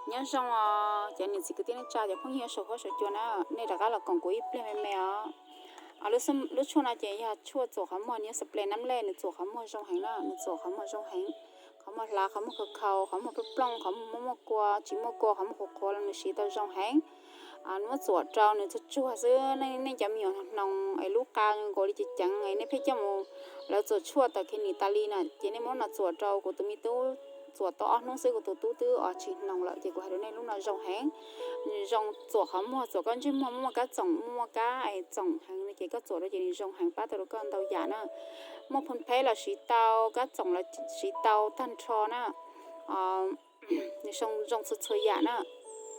Nyob zoo os cov niam txiv kwv tij neej tsa, cov phooj ywg saum huab saum cua na, nej rov qab los koom kuv ib pliag me me os. Lub tshuaj no ces yog tshuaj txuam qhov muag, nws yog spray nab lej, nws txuam qhov muag zoo heev na, nws txuam qhov muag zoo heev. Qhov muag hlav, qhov muag khaus khaus, qhov muag plooj plooj, qhov muag muaj muaj kua, tsis muaj kua, qhov muag qhuav qhuav los nws siv tau zoo heev. Muab tsuam rau nws tsuag tsuag xwb, nej cov me nyuam hnoos es lub qa nkaus li ceev ceev es nej pheej coj mus, lawv txuam tshuaj tawm khe nim tas li na, ces nej muab no txuam rau kuv tus me tub, txuam tau ob hnub xwb kuv tus tub twb tsis hnoos lawm. Ces kuv hais rau nej lub no zoo heev, nws zoo txuam qhov muag, txuam koj ntsej muag muaj muaj kab txoom, muaj muaj kab txoom heev no ces koj txuam rau ces nws zoo heev, pab tau rau koj ntau yam na. Muaj phoo pheb los siv tau, kab txoom los siv tau tag nrho na. Nws zoo txhua txhua yam na.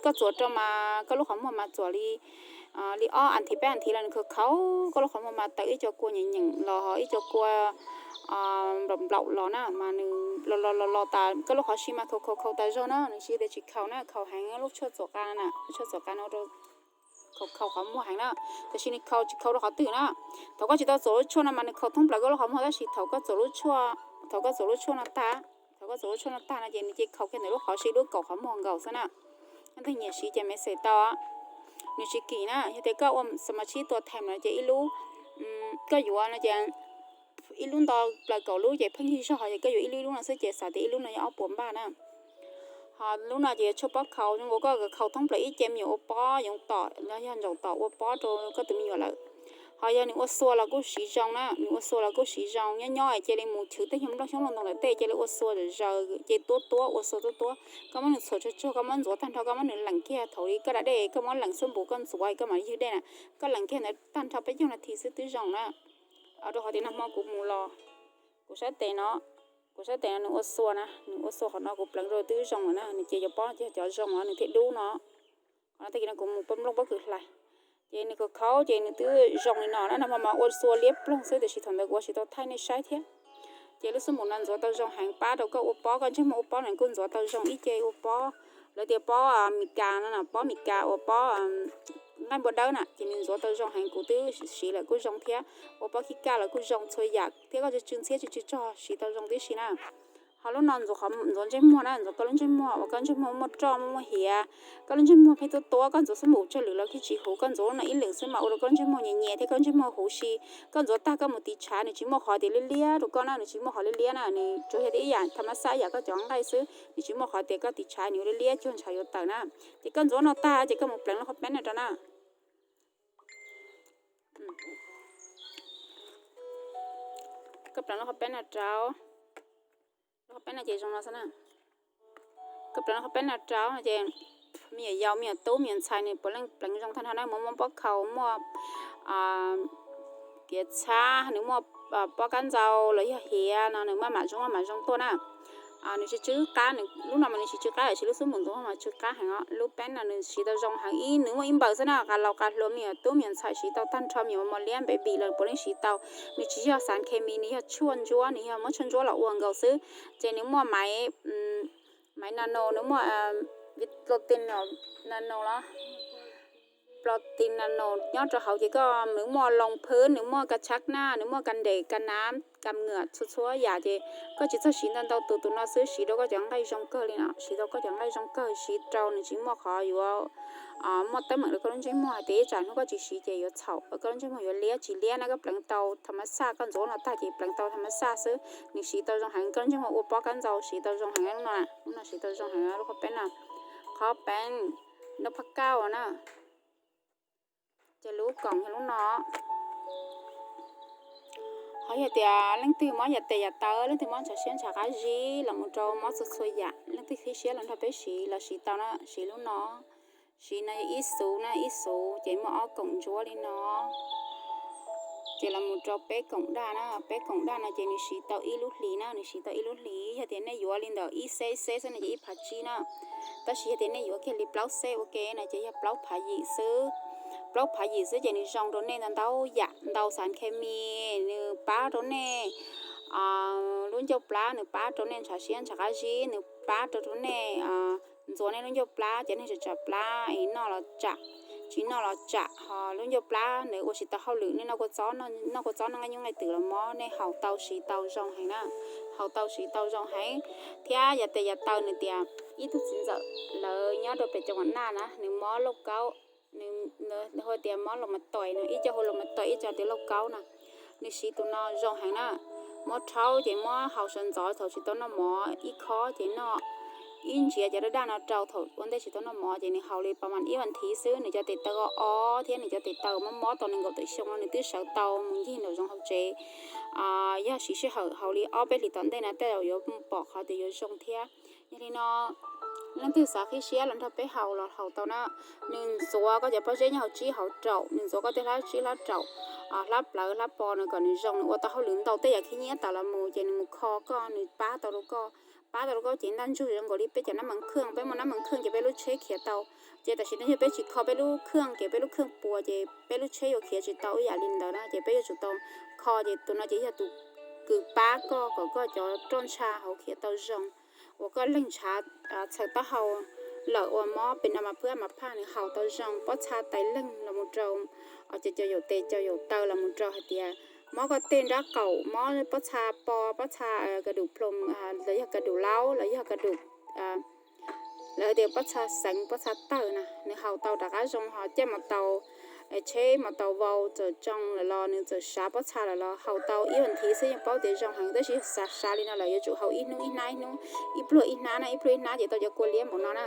Koj txuam rau mas koj lub qhov muag mas txuam li, li ob as thiv peb as thiv los nws khaus khaus, koj lub qhov muag mas tawm ib co kua nyeem nyeem los ho ib co kua nplaum nplaum los na, mas nws los los los los tas koj lub qhov si mas khaus khaus khaus tas zog na, nws tsis tias tsis khaus na, khaus heev lub tshuaj txuam qa na, lub tshuaj txuam qa no rau khaus khaus qhov muag heev na, tiam sis nws khaus tsis khaus rau qhov twg na. Thaum koj tsis tau txuam lub tshuaj no mas nws khaus thoob plaws koj lub qhov muag, tab sis thaum koj txuam lub tshuaj, thaum koj txuam lub tshuaj no tag, thaum koj txuam lub tshuaj no tag no ces nws cia khaus kiag ntawm lub qhov si lub kaum qhov muag nkaus xwb na. Leej twg nyiam siv ces me xes tau. Nws tsis kim na, yog tias koj ua xa mas tshib tua them no ces ib lub, koj yuav no ces ib lub nto plaws kaum lub ces pheej yig zog, ces koj yuav ib lub ib lub no xwb ces xav tias ib lub no yog ob puas npaj na. Ho lub no ces tshuaj pob khaus, zoo nkaus koj khaus thoob plaws ib ce me nyuam ua pob yoov tom los yog ntsaum tom ua pob rau koj tus me nyuam lawm. Ho yog nws ua xua los kuj siv zoo na, nws ua xua los kuj siv zoo, nyob nyob cia li mus chwv tej nyuag nplooj xyoob nplooj ntoo ntawm tej cia li ua xua zaws zaws, cia li tuab tuab ua xua tuab tuab. Koj muab nws txhuam tsuag tsuag, koj muab ntxuav tag nrho, koj muab nws leem kiag thaum li koj da dej, koj muab leem xwb npus koj ntxuav koj mam li ywg dej na. Koj leem kiag ntawd tag nrho peb caug nas this xwb twb zoo na. Rau qhov tias nag hmo kuv mus los, kuv sab tes no, kuv sab tes no nws ua xua na, nws ua xua qhov no kuv pleev rau twb zoo lawm na, nws ces cov pob no ces cov zoo os, nws thiaj dub no. Qhov no tag kis no kuv mus pab nplooj pob kws hlais, ces nws khaus khaus ces nws twb zoo li no na. Nag hmo mas ua xua liab ploog xwb tiam sis thaum ntawd kuv ua tsis tau thaij nej saib thiab. Ces lub xub npum no ntxuav tau zoo heev, pab rau koj ua pob, koj ntsej muag ua pob no kuj ntxuav tau zoo ib ce ua pob. Lawv tias pob Mes Kas no, pob Mes Kas uas pob nqaij npua dawb na, ces nws ntxuav tau zoo heev, kuv twb siv lawm kuj zoo thiab. Ua pob khib kaj los kuj zoo txhua yam thiab, koj tsw tsw ntxhiab tsw tsw tsog siv tau zoo tib si na. Ho lub no ntxuav ntsej muag na, ntxuav koj lub ntsej muag uas koj ntsej muag muaj roj muaj muaj hiav, koj lub ntsej muag pheej tuab tuab, koj ntxuav xub npum tsawg lwm los kuj tsis huv, koj ntxuav lub no ib lwm xwb mas ua rau koj lub ntsej muag nyias nyias thiab koj ntsej muag huv si. Koj ntxuav tag koj mus tiv tshav nws tsis muaj qhov tias liab liab rau koj na, nws tsis muaj qhov liab liab na, nws tsuas yog tias ib yam tha mas xaj ib yam koj cov nqaij xwb, nws tsis muaj qhov tias koj tiv tshav nws ua liab liab cuag ntshav yuav tawm na. Ces koj ntxuav no tag ces koj mus pleev lub qhov peb no rau na. Koj pleev lub qhov peb no rau, lub qhov peb no ces zoo no xwb na. Koj pleev lub qhov peb no rau no ces me nyuam yaus me nyuam tub me nyuam ntxhais nws puav leej pleev zoo tag nrho na, muaj muaj pob khaus, muaj kiav txhab, nws muaj pob kab ntxau los yog hiav no nws maj mam zoo maj mam zoo tuaj na. Nws tsis tsw qab, lub no mas nws tsis tsw qab, tiam sis lub xub npum ntxuav mas tsw qab heev os. Lub peb no nws siv tau zoo heev, ib nws muaj ib npaws xwb na, qas laus qas hluas me nyuam tub me nyuam ntxhais siv tau tag nrho, me nyuam mos liab baby los puav leej siv tau. Nws tsis yog xav khes mis, nws yog tshuaj ntsuab, nws yog muab tshuaj ntsuab los ua nkaus xwb. Ces nws muaj maiv, maiv nano, nws muaj protein nano los protein nano nyob rau hauv ces koj, nws muaj loo phwb, nws muaj ka tshab naj, nws muaj ka nrem ka nav ka ngwm txhua txhua yam ces koj tsis txawj siv ntau ntau tus, tus no xwb siv rau koj cov nqaij zoo kawg li no, siv rau koj cov nqaij zoo kawg, siv rau nws tsis muaj qhov yuav muaj teeb meem rau koj lub ntsej muag hais tias ib tsam hnub koj tsis siv ces yuav txhaum, koj lub ntsej muag yuav liab tsis liab na. Koj pleev tau tha mas xaj, koj ntxuav no tag ces pleev tau tha mas xaj xwb, nws siv tau zoo heev, koj lub ntsej muag ua pob kab ntxau siv tau zoo heev lub no, lub no siv tau zoo heev lub qhov peb no. Qhov peb no phaj kauj na. Ces lub koom yog lub no. Ho yog tias leej twg mob yam tes yam taw, leej twg mob ntshav siab ntshav qab zib los mus rau mob txhua txhua yam, leej twg qhib siab los nrog peb siv los siv tau na, siv lub no. Siv no yog ib xuv na, ib xuv ces muaj ob koom ntsuab li no. Ces los mus rau peb koom daj na, peb koom daj no ces nws siv tau ib lub hlis na, nws siv tau ib lub hlis. Yog tias nej yuav li ntawm ib xeb xeb xwb no ces ib phav tsib na. Tab sis yog tias nej yuav kiag li plaub xeb ua ke no ces yog plaub phav yim xwb. Plaub phav yim xwb ces nws zoo rau nej ntau ntau yam, ntau xas khes mis, nws pab rau nej lub ncauj plab, nws pab rau nej ntshav siab ntshav qab zib, nws pab rau rau nej ntxuav nej lub ncauj plab, cov neeg tsam tsam plab es noj los tsam. tsis noj los tsam, ho lub ncauj plab nws ua tsis tau hauj lwm, nej noj kua txob, noj kua txob noj nqaij nyuj nqaij twm los mob, nej haus tau siv tau zoo heev na, haus tau siv tau zoo heev. Thiab yav tes yav taw nws tias ib tug txiv ntxawm lawv nyob rau pem cov vam naj na, nws mob lauj kaub, nws hu tias mob los mas tois no, ib co hu los mas tois, ib co tias lauj kaub no, nws siv tus no zoo heev na. Muab rhaub ces muab haus sawv ntxov thaum tsis tau noj mov, ib khob ces noj ib ntsiav cov daj daj no rau thaum ua ntej tsis tau noj mov, ces nws haus li pas mas ib vas thiv xwb, nws cov tes taw o o thiab nws cov tes taw mob mob tau nees nkaum tawm xyoo no nws twb sawv tau mus ncig nraum zoov hauv tsev. Yog siv sij hawm haus li ob peb hlis tom ntej na tej zaum yuav pom qhov tias yuav zoo thiab. Yog li no leej twg xav qhib siab los nrog peb haus los haus tau na. Nws ntxuav koj cov pob zeb nyob hauv tsib hauv raum, nws ntxuav koj tej hlab tsib hlab raum, hlab plawv hlab pos no kom nws zoo, nws ua tau hauj lwm ntau tej yam khib nyiab tas los mus ces nws mus kho koj, nws pab tau rau koj, pab tau rau koj cev ntaj ntsug zoo nkaus li peb cov nab mees khwj, peb muaj nab mees khwj ces peb lub tsheb khiav tau. Ces tam sim no yog peb tsis kho peb lub khwj ces peb lub khwj puas ces peb lub tsheb yuav khiav tsis tau ib yam li ntawd na, ces peb yuav tsum tau kho. Ces tus no ces yog tus kws pab koj kom koj cov roj ntsha hauv khiav tau zoo, uas koj leeg ntshav txhawm taub hau lawm, uas mob pes no mas phwb a mas phaj nws haus tau zoo, pob txha tais leeg los mus rau cov cov yaum tes cov yaum taw los mus rau hais tias mob koj tej nrab qaum, mob pob txha pos, pob txha ka dum plhom, los yog ka dum laub, los yog ka dum, lawv tias pob txha xeev pob txha tawg na, nws haus tau rov qab zoo. Ho caij mas tau tsheb mas tau vau txawm tsoo lawm los nws txawm sav pob txha lawm los haus tau ib vas thiv xwb yeej paub tias zoo heev, tab sis xav sav li no lawm yuav tsum haus ib hnub ib hnab, ib hnub ib pluag ib hnab na, ib pluag ib hnab ces tau cov kua liab npaum no na.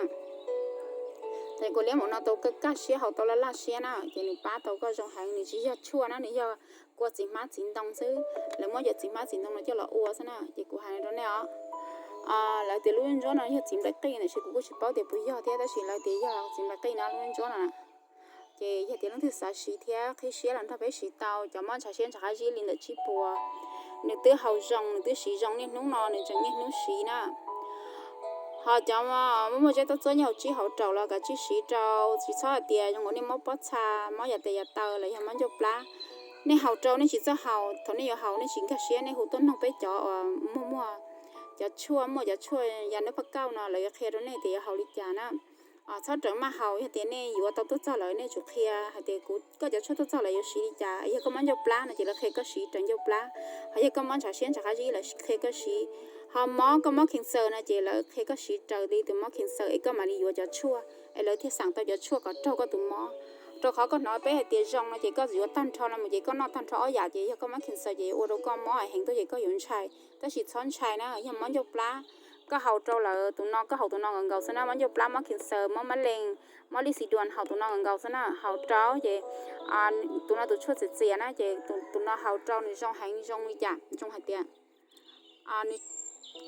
Tau cov kua liab npaum no tau kaj kaj siab, haus tau laj laj siab na, ces nws pab tau koj zoo heev. Nws tsis yog tshuaj na, nws yog kua txiv hmab txiv ntoo xwb, lawv muab cov txiv hmab txiv ntoo no coj los ua xwb na. Ces kuv hais rau nej os, lawv tias lub ntsuab no yog txiv nplaim qij, tab sis kuv kuj tsis paub tias puas yog thiab, tab sis lawv tias yog txiv nplaim qij no lub ntsuab no. Ces yog tias leej twg xav siv thiab qhib siab los nrog peb siv tau, cov mob ntshav siab ntshav qab zib li ntawm tsib puas, nws twb haus zoo, nws twb siv zoo niaj hnub no, nws tseem niaj hnub siv na. Ho cov muaj muaj zeb tab txuab nyob hauv tsib hauv raum los kav tsij siv rau, tsis txhob hais tias zoo nkaus nej mob pob txha, mob yav tes yav taw los yog mob ncauj plab. Nej haus rau, nej tsis txawj haus, thaum nej yuav haus nej tsis nkag siab nej hu tuaj noog peb cov uas muaj muag cov tshuaj, muaj cov tshuaj ya nab phaj kauj no lawv yuav qhia rau nej tias yuav haus li cas na. Txhob rawm maj haus, yog tias nej yuav tau tuaj txog lawm nej tsum qhia hais tias kuv, koj cov tshuaj tuaj txog lawv yuav siv li cas. Yog koj mob ncauj plab no ces lawv qhia koj siv raws ncauj plab, ho yog koj mob ntshav siab ntshav qab zib lawv qhia koj siv, ho mob koj mob cancer no ces lawv qhia koj siv raws li tus mob cancer es koj mam li yuav cov tshuaj es lawv thiaj xaam tau cov tshuaj kom raug koj tus mob. Rau qhov koj hnov peb hais tias zoo no ces koj yuav tag nrho no mus ces koj noj tag nrho ob yam, ces yog koj mob cancer ces yuav ua rau koj mob heev tuaj ces koj yuav ntshai. Tab sis txhob ntshai na, yog mob ncauj plab koj haus rau lawm, tus no koj haus tus no nkaus nkaus xwb na, mob ncauj plab, mob cancer, mob mab leej, mob lib xi duas haus tus no nkaus nkaus xwb na, haus rau ces tus no tus tshuaj txias txias na ces tus no haus rau nws zoo heev, zoo li cas, zoo hais tias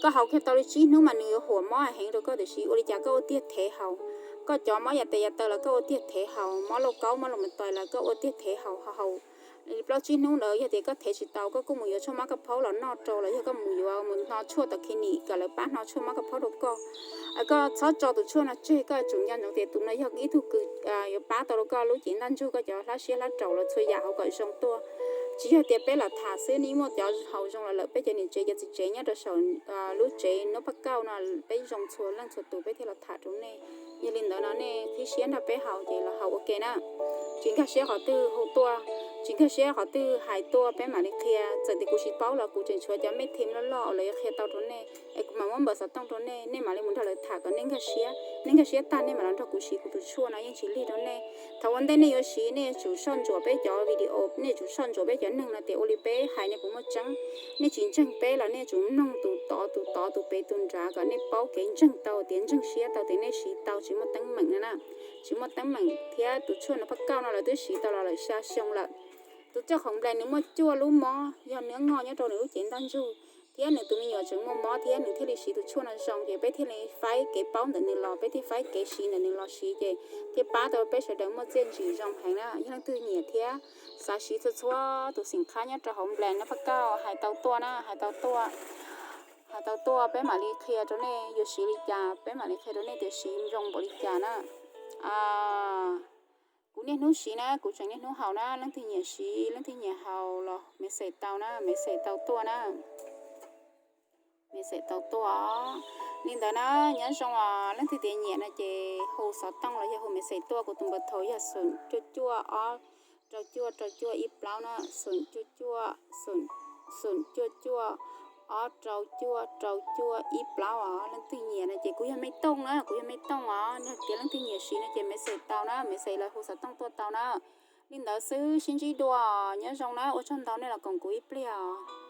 koj haus kiag tau li tsib hnub mas nws yuav huam mob heev rau koj, tiam sis ua li cas koj ua tiag thev haus. Koj cov mob yav tes yav taw los koj ua tiag thev haus, mob lauj kaub mob los mas tois los koj ua tiag thev haus, haus plaub tsib hnub ntawd yog tias koj thev tsis tau koj kuj mus yuav tshuaj mab kaj phaub los noj rau, los yog koj mus yuav mus hno tshuaj tom clinic kom lawv pab hno tshuaj mab kaj phaub rau koj. Koj txhob tso tus tshuaj no tseg, koj tsum nco ntsoov tias tus no yog ib tug kws yuav pab tau rau koj lub cev ntaj ntsug, koj cov hlab siab hlab raum los txhua yam hauv kom zoo tuaj. Tsis yog tias peb los tham xwb, nej muaj cov haus zoo los lawm peb cov niam tsev cov txiv tsev nyob rau saum lub tsev nab phaj kauj no peb zoo txhua leej txhua tus peb thiaj los tham rau nej. Yog li ntawd no nej qhib siab nrog peb haus ces los haus ua ke na. Tsis nkag siab qhov twg hu tuaj, tsis nkag siab qhov twg hais tuaj peb mam li qhia. Txawm tias kuv tsis paub los kuv tseem tshuav cov mej them loj loj uas lawv yuav qhia tau rau nej es kuv mam muab npawb xov tooj rau nej, nej mam li mus nrog lawv tham kom nej nkag siab. Nej nkag siab tag nej mam los nrog kuv siv kuv tus tshuaj no yeej tsis lig rau nej. Thaum ua ntej nej yuav siv nej yuav tsum soj ntsuam peb cov video, nej yuav tsum soj ntsuam peb cov neeg no tias ua li peb hais nej puas muaj tseeb. Nej tsis ntseeg peb los nej yuav tsum mloog tus tod tus tod tus pem tus nrad kom nej paub kev ntseeg tau tias ntseeg siab tau tias nej siv tau tsis muaj teeb meem no na. Tsis muaj teeb meem thiab tus tshuaj nab phaj kauj no lawv twb siv tau los lawm xya xyoo lawm. Tus tshuaj khoom nplais nws muaj cuaj lub mob, yog nws ngoj nyob rau nws lub cev ntaj ntsug thiab nws tus me nyuam tseem muaj mob thiab nws thiaj li siv tus tshuaj no zoo ces peb thiaj li faib kev paub ntawm nws los, peb thiaj faib kev siv ntawm nws los siv ces thiaj pab tau peb sawv daws muaj txiaj ntsig zoo heev na. Yog leej twg nyiam thiab xav siv txhua txhua tus xeem qhab nyob rau hauv nplais nab phaj kauj hais tau tuaj na, hais tau tuaj, hais tau tuaj peb mam li qhia rau nej yuav siv li cas, peb mam li qhia rau nej tias siv zoo npaum li cas na. Kuv niaj hnub siv na, kuv tseem niaj hnub haus na, leej twg nyiam siv leej twg nyiam haus los message tau na, message tau tuaj na. Message tau tuaj. Li ntawd na, nyob zoo os, leej twg tias nyiam no ces hu xov tooj los yog hu message tuaj, kuv tus npawb thau yog xoom cuaj cuaj ob rau cuaj rau cuaj ib plaub na, xoom cuaj cuaj, xoom cuaj cuaj ob rau cuaj rau cuaj ib plaub os. Leej twg nyiam no ces kuv yog me tooj na, kuv yog me tooj os, yog tias leej twg nyiam siv no ces message tau na, message los hu xov tooj tuaj tau na. Li ntawd xwb, sib ntsib dua, nyob zoo na, ua tsaug ntau nej los koom kuv ib pliag os.